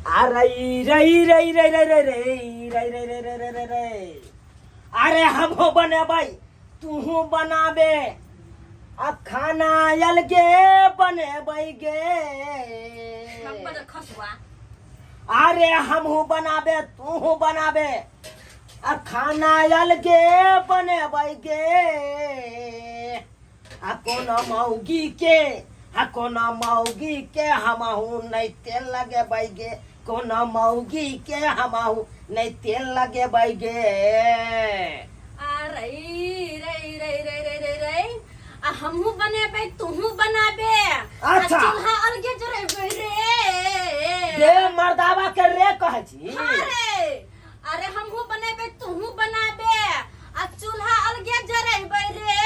अरे रई रई रई रई रई रई रई रई रई रई रई रई रई अरे हमहू बनेबै तूहू बनाबे आ खाना अलगे बनेबै गे हम बदल खसुआ अरे हमहू बनाबे तूहू बनाबे आ खाना अलगे बनेबै गे आ कोनो मौगी के आ कोनो मौगी के हमहू नहीं तेल लगेबै गे कोनो मौगी के हमहू नहीं तेल लगेबै गे आ रई रई रई रई रई रई रई आ हमहू बनेबै तूहू बनाबे आ अच्छा। चूल्हा अलगे जरेबै रे गे मर्दावा के रे कहै छी हाँ रे अरे हमहू बनेबै तूहू बनाबे आ चूल्हा अलगे जरेबै रे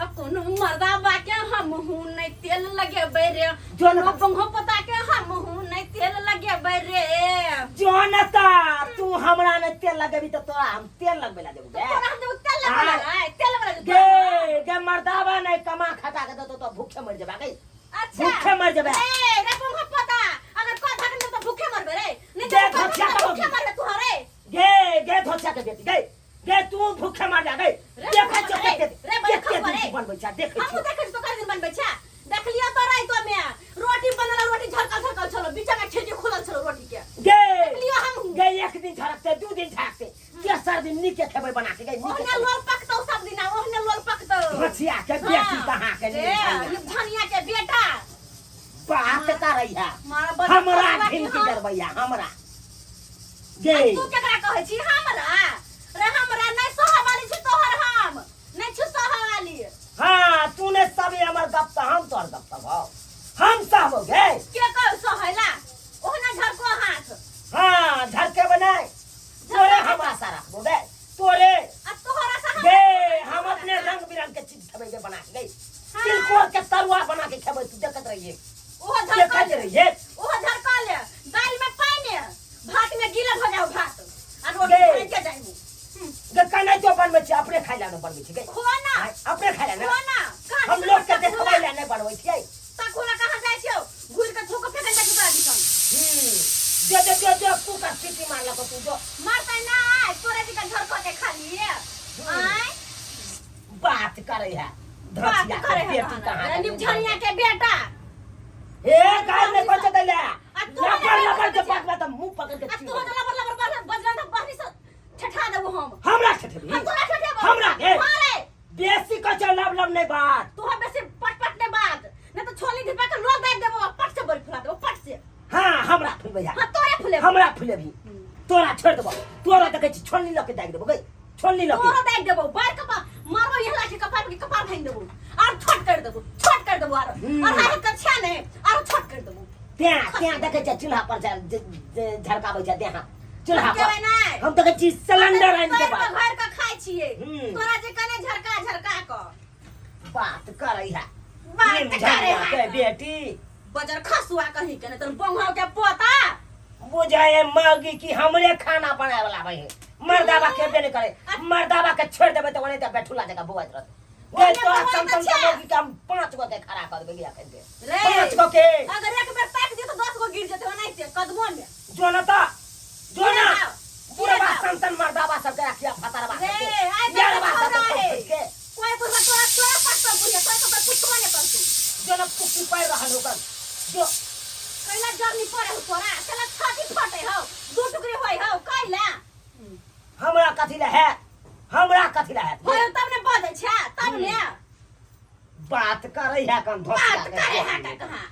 आ कोनो मर्दाबा के हमहू नहीं तेल लगेबै रे जो न- कोनो बंघो पता के हमहू नहीं तेल लगेबै रे जो न त तू हमरा ने तेल लगेबी त तोरा हम तेल लगबे ला देबो गे तोरा हम देबो तेल लगबे हाँ। ला तेल लगबे ला गे गे मर्दावा नहीं कमा खटा के देतो तो भूखे मर जेबा गई अच्छा भूखे मर जेबे ए रे बंघो पता अगर कथा के तो भूखे मरबे रे नहीं दे तो धोखा भूखे करोगी। मरबे तू रे गे गे धोखा के बेटी गे गे तू भूखे मर जा गे रे देखै भूखे छियौ मर कते रे, रे बड़ा कते खबर दिन रे। तू बनबै छा देखै हमहू छियौ देखै छी तो कर दिन बनबै छा देखलियो तो राइतो में रोटी बनल रोटी झरकल झरकल छलो बीच में खिड़की खुलल छलो रोटी के गे देखलियो हमहू गे एक दिन झरकते दू दिन झरकते तेसर दिन नीके खेबै बना के गे नीके ओहने खेबै। लोल पकतौ सब दिना ओहने लोल पकतौ धोखिया के बेटी कहाँ के रे धनिया के बेटा बात करै है मारा बड़ा हमरा खसुआ की घिनकी हम। डरबैया हमरा गे आ तू केकरा कहै छी हमरा रे हमरा नहि सहऽ वाली छी तोहर हम नहि छी सहऽ वाली हाँ तूने सब हमर गप त हम तोहर गप सहबौ हम सहबौ गे के कह सहैला ओहना झरको हाथ हाँ झरके बनाए तोरे हम आशा रखबो गे तोरे आ तोहरा से हम गे हम अपने रंग बिरंग के चीज खेबै गे बना के गे तिलकोर के तरुआ बना के खेबै तू देखत रहिए ओहो झरका देखत रहिए ओहो झरका ले दालि में पानि भात में गीला भ जाओ भात आ रोटी गे। खाइ के जाइबू गे कने जो बनबै छी अपने खाइ ला ने बनबै छी गे खो ना आँय, अपने खाइ ला ने खो ना कहाँ हम लोग के देखबै ला नहीं बनबै छियै तखोला कहाँ जाइ छियौ घुरि के थूक फेकल जाइ छै तोरा दिसन जो जो जो जो कुकर सीटी मारलक तू जो मारतै ना तोरे दिसन झरको के खाली आँय बात करे है बात धसिया के करे है बेटी कहाँ तहन। के निमझनिया के बेटा ए गाय में कौन चले आ तू लबर हमरा लबर के बजबै पकड़ा त मुंह पकड़ के आ चीर तू लबर लबर बजल बजल त बहनी से ठठा देबो हम हमरा ठठेबी हम तोरा ठठेबो हमरा के हां रे बेसी कचो लब लब नहीं बात तू हम बेसी पट पट ने बात नहीं तो छोली धिपा के लोल दाबि देबो पट से बड़ी फुला देबो पट से हाँ हमरा फुलबै हां तोरे फुले हमरा फुलेबी तोरा छोड़ देबो तोरा देखै छी छोलनी लऽ के दागि देबो गई छोलनी लऽ के तोरा दागि देबो बार कपा मारबो यह लाठी कपार के कपार भांग देबो आर छोट कर देबो छोट कर देबो आर हम्म। और हाय कछा ने आर छोट कर देबो त्याँ त्याँ देखै छै चूल्हा पर झरकाबै छै देहा चूल्हा पर झरकेबै नहि। हम देखै छी सिलेंडर आनि के पैर बात पर घर के खाइ छियै हम्म। तोरा जे कने झरका झरका क बात करै है बात नीम करे झरिया है। के बेटी बजर खसुआ कहीं के नहीं तोर बंगवा के पोता बुझाए मौगी की हमरे खाना बनाए वाला भाई मर्दाबा खेबे नहीं करे मर्दाबा के छोड़ देबे त ओने त बैठुला जगह बुआइत रहत गे ओने तोरा बुआइत चमचम छै। के मौगी के हम पांच गो के खड़ा कर देबे अखन के रे पांच गो के अगर एक बेर ताक दियो तो 10 गो गिर जेते ओनाहिते कदमो में जो न त जो ना गिर जाओ, बुढ़वा गिर जाओ। संतन मर्दाबा सब के रखिया फतरबा रे सबके आइ यारबा तक सबके रहे ठोक के कोई बुझा तोरा तोरा पट पर बुझे कोई तो पुछबो नहीं करतू जो न पुकी पैर रहल ओकर जो कैला जरनी पड़े हो तोरा कैला छाती फटे हो दू टुकड़ी होय हो कैला हमरा कथी ले है हमरा कथी ले है होय तब ने बजै छै तब ने बात करे है कन धोसिया बात करे है का कहाँ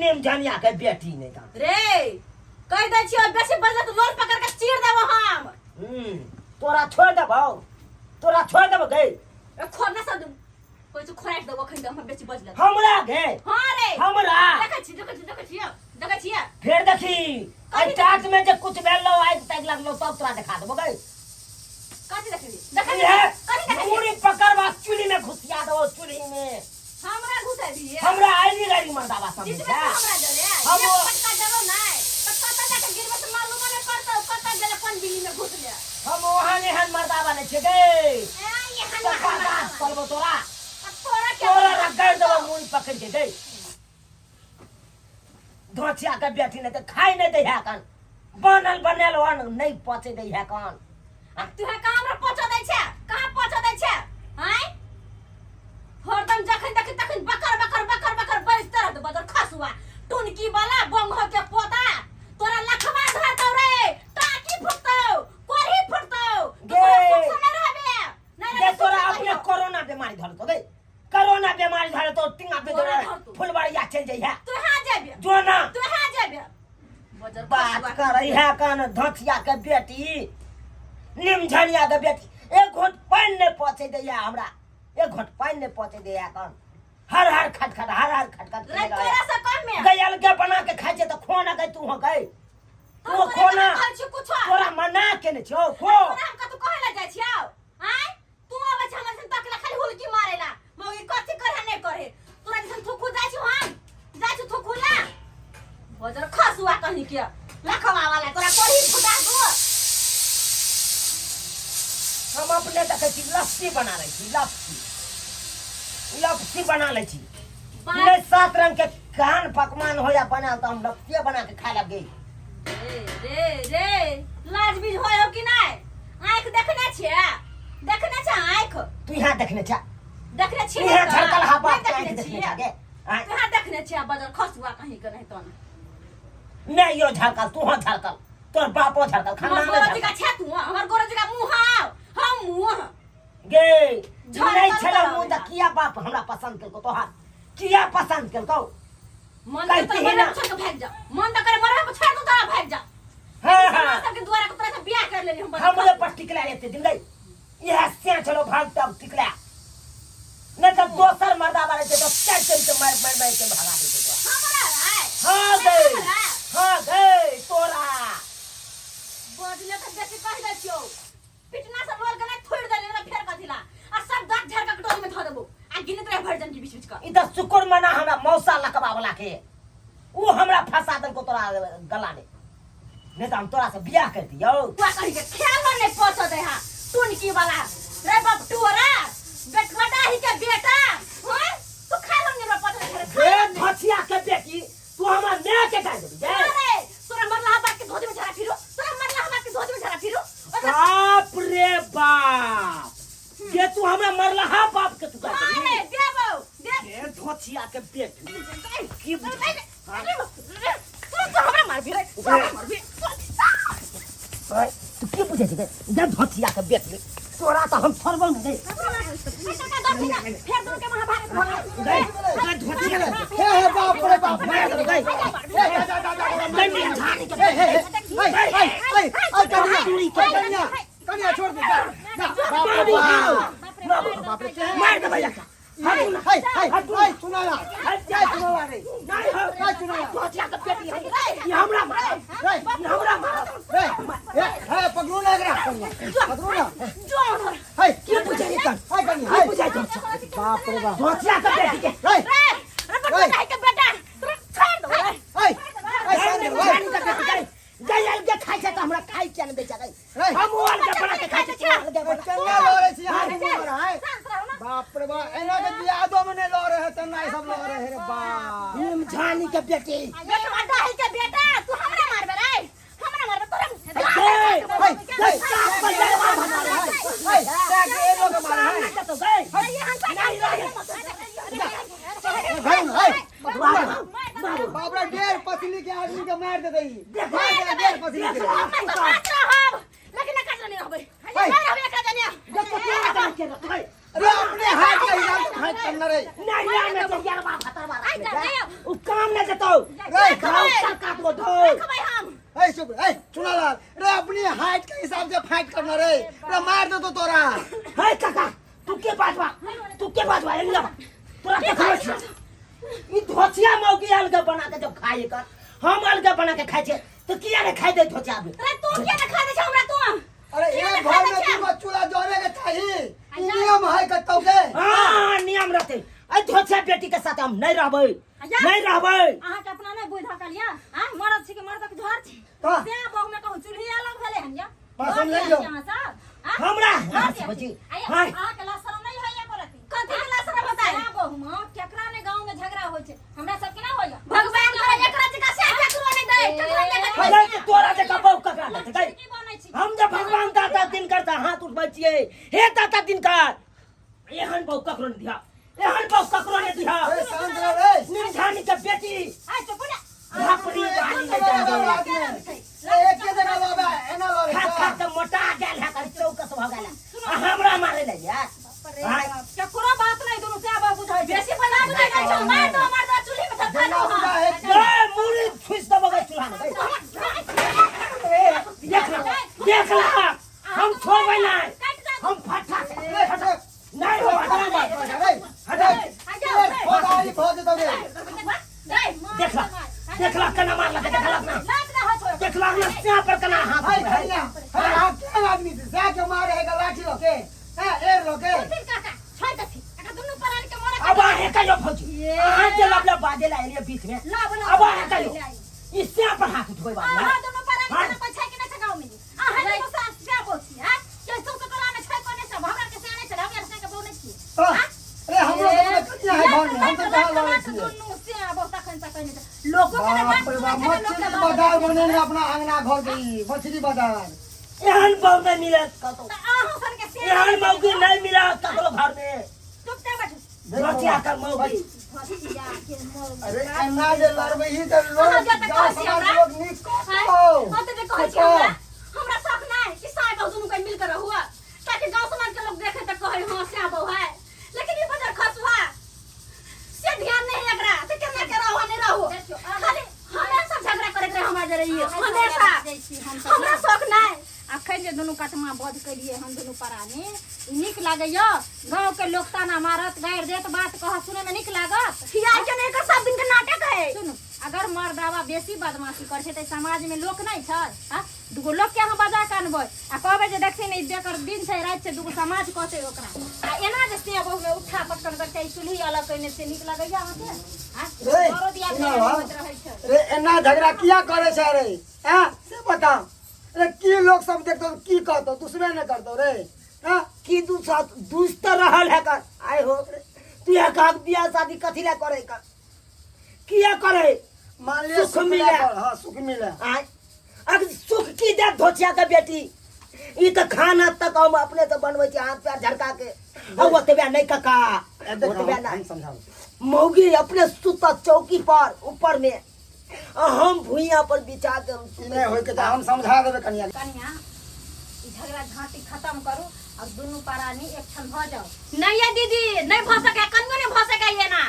नेम जानिया के बेटी नहीं था रे कह दै छियो बेसी बजले तो लोल पकड़ के चीर देबो हम हम्म तोरा छोड़ देबौ तोरा छोड़ देबौ गई ए खोरना सब कोई से खोराक देबो खन हम बेसी बजले हमरा गे हां रे हमरा देखै छी देखै छी देखै छी देखै छी फेर देखी आई टाट में जे कुछ भेल लो आइ तक लगलो सब तोरा देखा देबो गई कथी देखबी देखै ये कथी देखै पूरी पकड़वा चूल्ही में घुसिया दो चूल्ही में हमरा घुसेबी हमरा आइली गाड़ी मर्दाबा सब जितबे तू हमरा जरे हम एक पटका देबो नै त कतऽ जाके गिरबे से मालूमो नै पड़तौ कतऽ गेलै कोन बिल्ली में घुसले हम वहाँ एहन मर्दाबा नहीं छे गे ए एहन सफा दास करबो तोरा आ तोरा के तोरा रगड़ देबो मुंह पकड़ के गई धोचिया के बेटी नहि तऽ खाइ नहि दै है कन बनल बनल अन्न नहि पचे दै है कन आ तू है कहाँ हमरा पहुंचा दै छै कहाँ पहुंचा दै छै आय हरदम जखन देखी तखन बकर बकर बकर बकर बजते रहत बजर खसुआ टुनकी वाला बंगो के पोता तोरा लखवा धरतौ रे टाकी फुटतौ कोढ़ी फुटतौ तू गे। तोरा सुख से नहीं रहबे नहीं गे रहबे सुख तोरा से अपने कहियो। कोरोना बीमारी धरतो गे कोरोना बीमारी धरतो टिंगा पे तोरा तोरा धरतौ। फुलबाड़िया चल जाइ है तू यहाँ जेबे जो ना तू यहाँ जेबे बजर बात खसुआ करे है कान धोचिया के बेटी निमझनिया के बेटी एक घोट पानि नहि पहुँचे दैया हमरा एक घोट पानि नहि पहुँचे दैया कान हर हर खटखट हर हर खटखट रे तोरा से कम में गयल के बना के खाइ छै तऽ खोना गई तू हो गई तू तोरा खोना कहै छी कुछो तोरा मना केने छौ खो तोरा हम कतौ कहै ला जाइ छियौ आँय तू आबै छै हमर संग तकला खाली हुलकी मारेला मौगी कथी करे नहि करे तोरा जैसन थुकू जाइ छी हम जाइ छी थुकू ला बजर खसुआ कहीं के लखवा वाला तोरा कोढ़ी फुटा दो हम अपने देखै छी लस्सी बना लै छी लस्सी लस्सी बना लै छी नहि सात रंग के कान पकवान हो या बनाल तऽ हम लस्सिए बना के खाय लग गई रे रे रे लाज बीज होय हो कि नहि आँखि देखने छियै देखने छै आँखि तू यहाँ देखने छा देखने छियै तू यहाँ झरकल हा बाप के नहि आँखि देखने देखने छा छियै गे आँय? तू यहाँ देखने छियै बजर खसुआ कहीं के नहीं तोन नहि यो झरकल तू हाँ झरकल तोर बापो झरकल हमर खाना गोरो जका छै तू हमर गोरो जका मुँह हाव हम मुँह गे झरकल नहि छलौ कराबै मुँह तऽ हा। किया बाप हमरा पसंद केलकौ तोहार किया पसंद केलकौ मन तऽ कहती तोरा ना। मरबे छोड़ के भागि जा मन तऽ करे मरबे छोड़ दू तोरा भागि जा हाँ हाँ सबके द्वारा के तोरा से बियाह कर लेली हम हमरे पर टिकला एते दिन गई इएह से चलो भाग तब टिकला नहीं तो दोसर मर्दा वाले थे तो चल चल के मार मार मार के भगा देते तोरा हमरा राय हाँ गई हाँ गई तोरा बजले तऽ बेसी कहि दै छियौ पिटना से रोल के थोड़ देले ना फेर कथिला आ सब दाँत झाड़ के डोल में धऽ देबो आ गिनत रहे भरि जन के बीच बीच के ई तऽ शुक्र मना हमरा मौसा लकबा वाला के ऊ हमरा फंसा देलको तोरा गला में नहीं तो हम तोरा से बियाह कर दियौ तोरा कहि के खेल में नहीं पहुंच दे हा टुनकी वाला रे बाप टोरा बेटवा डाही के बेटा हां तू खा लो नहीं पहुंच दे रे फसिया के बेटी तू हमरा माय के गाय देबी गे अरे तोरा मरला बाप के धोती में झरा फिरू तोरा मरला बाप के धोती में झरा फिरू बाप रे बाप के तू हमरा मरला हा बाप के तू गाय देबी अरे देबो दे रे धोचिया के बेटी की बुझ तू हमरा मारबी रे तू हमरा मारबी ओए, तू की बुझै छी गे दे धोचिया के बेटी तोरा तऽ हम छोड़बौ नहि गे फेर दूर के महाभारत गई गई धोचिया के हे हे बाप रे बाप मार देबै गई हे जा जा जा जा गई मेरा झाड़ी के हे हे हे हे हे हे कन्या कन्या कन्या छोड़ दे जा जा बाप रे बाप बाप रे मार देबै एकरा हे हे हे हे सुना ला हे सुना ला रे नहीं हो हे सुना ला धोचिया के बेटी है ई हमरा मार रे ई हमरा मार रे हे हे पकड़ो ना एकरा कन्या पकड़ो ना जो हे की बुझै छी तन हे कन्या की हे बुझै छी बाप रे बाप धोचिया के बेटी के रे रे रे बटुआ के बेटा तोरा छोड़ दो रे हे हे झाड़ी शांत के बेटी गई गई अलगे खाइ छै तऽ हमरा खाइ किया नहि दै छै गई रे हम ओ अलगे बना के खाइ छै तू अलगे बना चंगा लो रे छी हाथ में रहा है शांत रहो ना बाप रे बाप एना के बियादो में नहीं लो रहे हैं चन्ना सब लो रहे हैं रे बाप हम झानी के बेटी बेटवा डाही के बेटा तू हमरा मारबे रे हमरा मारबे तोरा गई हे गई साफ पर जलवा भगा रहे हे जाके ए लोग मारे हैं नहीं तो गई नहीं भाई हे मारो बाप रे डेढ़ पसली के आदमी के मार दे दई मार दे डेढ़ पसली के लेकिन एकरा जने रहबै नहीं रहबै एकरा जने देख तो क्या कर के रख गई अरे अपने हाथ के हिसाब से फाइट करना रे नहीं नहीं मैं तो यार खतर मार आई जा नहीं उ काम नहीं देतो रे खाओ सरकार को धो रखबै हम ए चुप ए सुना लाल रे अपनी हाइट के हिसाब से फाइट करना रे रे मार दे तो तोरा हे काका तू के बाजवा तू के बाजवा एंगा तोरा के खाए छी ई धोचिया मौगी अलग बना के जब खाए कर हम अलग बना के खाए छे तो किया ने खाए दे धोचिया बे अरे तू किया ना खा दे छै हमरा तू अरे एक घर में दूगो चूल्हा जोड़े के चाहिए ई नियम है कतौ के हां नियम रहते ए धोचिया बेटी के साथ हम नहीं रहबै नहीं रहबै अहाँ के अपना नहीं बुझ सकल या हां मरद छी के मरद के झोर छी का? से बहु में कहू चूल्ही अलग भेले हन या बासन ले लो। अहाँ सब हाँ? हमरा हाँ, बची हां हां अहाँ के लाज शरम नहीं होइया करती कथी के लाज शरम होता है बहु मां केकरा ने गांव में झगड़ा होय छै हमरा सब के ना होइया भगवान करे एकरा जका से गई के तोरा जकाँ बहू ककरा देतै गई? की बनै छी हम जे भगवान दाता दिनकर से हाथ उठबै छियै हे दाता दिनकर एहन बहू ककरो नहि दिहा एहन बहू ककरो नहि दिहा ए, शांत रह रे निर्झानी के बेटी आइ चुप ने भापड़ी वाली नहि जान दे। एके जगह लबे एना लड़े खा खा के मोटा गेल है कर चौकस भ गेल है। आ हमरा मारे ले यार बाप रे बाप केकरो बात नहीं दुनू से आब बुझाइ छै बेसी बना बुझाइ छै मार दो मार दो चूल्ही में धक्का दो जेना बुझाइ है ए मुड़ी छुइस देबो गे चूल्हा में देख ला देख ला हम छोड़बै नहीं हम फटा से नहीं हो देख ला देख ला केना मारलक देखलक ना देखलक ना सिया पर केना हाथ उठबै है। आदमी से जाके मारे है लाठी लोके हैं एर लोके अब आहे कहियो फौजी अहाँ जे लब लब बाजे ला एलियै बीच में अब आहे कहियो ई सिया पर हाथ उठबै बाबू अरे हम लोग तो कन्या है घर में हम तो कहां लड़े छियै लोगों के बाप रे बाप मछली बाजार बने ने अपना अंगना घर के ई, मछली बाजार एहन बहु नहीं मिलत कतौ एहन मौगी नहीं मिलत ककरो घर में रतिया का मौगी अरे एना जे लड़बै ही तऽ लोग अहाँ जतऽ गाँव कहै छी समाज हमरा? लोग नीक कहतौ। हाँ तो जे कहै छी हमरा हमरा शौक नहि कि साय बहू दुनू के मिल कर रहुआ ताकि गांव समाज के लोग देखे त कहै हां साय बहू है लेकिन ई बजर खसुआ से ध्यान नहीं एकरा से केना के रहो नहीं रहो खाली हमेशा झगड़ा करैत रहे हमरा जरे ई हमेशा हमरा शौक नहि अखन जे दुनू कटमा बध केलियै हम दुनू प्राणी ई नीक लागैया गाँव के लोक ताना मारत गारि देत बात कहत सुनैमे नीक लागत खियाइ के नहीं एकर सब दिन के नाटक है सुनू अगर मर्दावा बेसी बदमाशी करै छै तऽ समाजमे लोक नहि छै आ दूगो लोकके अहाँ बजा कऽ अनबै आ कहबै जे देखथिन ई बेकर दिन छै राति छै दूगो समाज कहतै ओकरा आ एना जे से बहुमे उठा पटकन करतै ई चूल्ही अलग कयने से नीक लगैया अहाँके आ रे, बड़ो दियाद सुना नहि बा। होइत रहै छै रे एना झगड़ा किया करे छै रे हैं से बता अरे की लोग सब देखतो की कहतो दुसबे ने करतो रे हैं की दू साथ दूस तऽ रहल है कर आय हो तू यह कह बियाह शादी कथी ला करे कर किया करे मान लिया सुख मिले। हाँ सुख मिले आय अगर सुख की दे धोचिया के बेटी ई तऽ खाना तक हम अपने से बनबै छी हाथ पैर झड़का के आ ओतबे नहीं काका देख, ओतबे हम नहीं समझाबै मौगी अपने सुता चौकी पर ऊपर में आ हम भुइया पर बिछा के हम ई नहि होय के चाही हम समझा देबै कनिया के। कनिया ई झगड़ा झांटी खत्म करू और दुनू प्राणी एक क्षण भऽ जाओ नहीं ये दीदी नहीं भ सके कनियो नहीं भ सके ये ना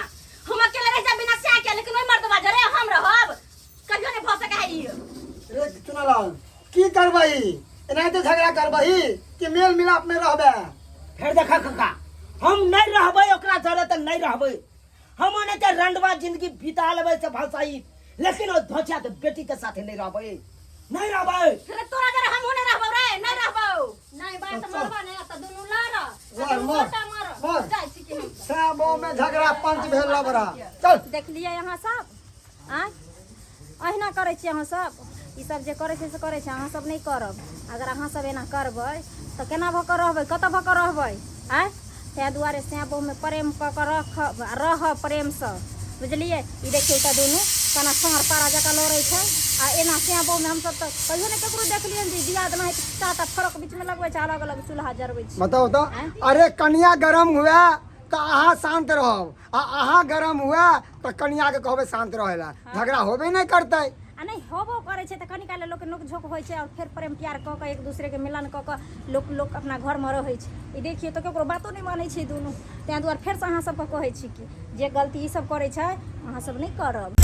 हम अकेले रह जाए बिना स्या के लेकिन ओइ मर्दवा जरे हम रहब कहियो नहीं भ सके है ई रे चुनालाल की करबही एनाहिते झगड़ा करबही कि मेल मिलाप में रहबे फेर देखा काका हम नहीं रहबै ओकरा जरे तऽ नहीं रहबै हम ओने के रंडवा जिंदगी बिता लेबै से भसाई लेकिन ओ धोचिया के बेटी के साथे नहीं रहबै नहीं रहबै रे तोरा जरे हम नहीं रहबौ रे नहीं रहबौ नहीं बात मरबा नहीं तऽ दुनू लड़ लड़, दुनू मर, गोटा मर मर। जाइ छी कि हम। साबो में झगड़ा पंच भेल लबरा चल देखलियै अहाँ सब आँय अहिना करै छियै अहाँ सब ई सब जे करै छै से करै छै अहाँ सब नहि करब अगर अहाँ सब एना करबै तऽ केना भऽ कऽ रहबै कतऽ भऽ कऽ रहबै आँय ताहि दुआरे साँय बहुमे प्रेम कऽ कऽ रखब आ रहब प्रेमसँ बुझलियै ई देखियौ तऽ दुनू केना साँढ़ पारा जकाँ लड़ै छै आ एना साँय बहुमे हमसब तऽ कहियो नहि ककरो देखलियनि जे दियाद नाहित चाहता फरक बीचमे लगबै छै अलग अलग चूल्हा जरबै छै बताउ तऽ अरे कनिया गरम हुए तऽ अहाँ शांत रहब आ अहाँ गरम हुए तऽ कनिया के कहबै शांत रहै लए झगड़ा होबे नहि करतै आ नहि होबो करै छै तऽ कनि काल लोकके नोक झोंक होइ छै आओर फेर प्रेम प्यार कऽ कऽ एक दूसरेके मिलन कऽ कऽ लोक लोक अपना घरमे रहै छै ई देखियौ तऽ ककरो बातो नहि मानै छै दुनू ताहि दुआरे फेरसँ अहाँ सबके कहै छी कि जे गलती ई सब करै छै अहाँ सब नहि करब।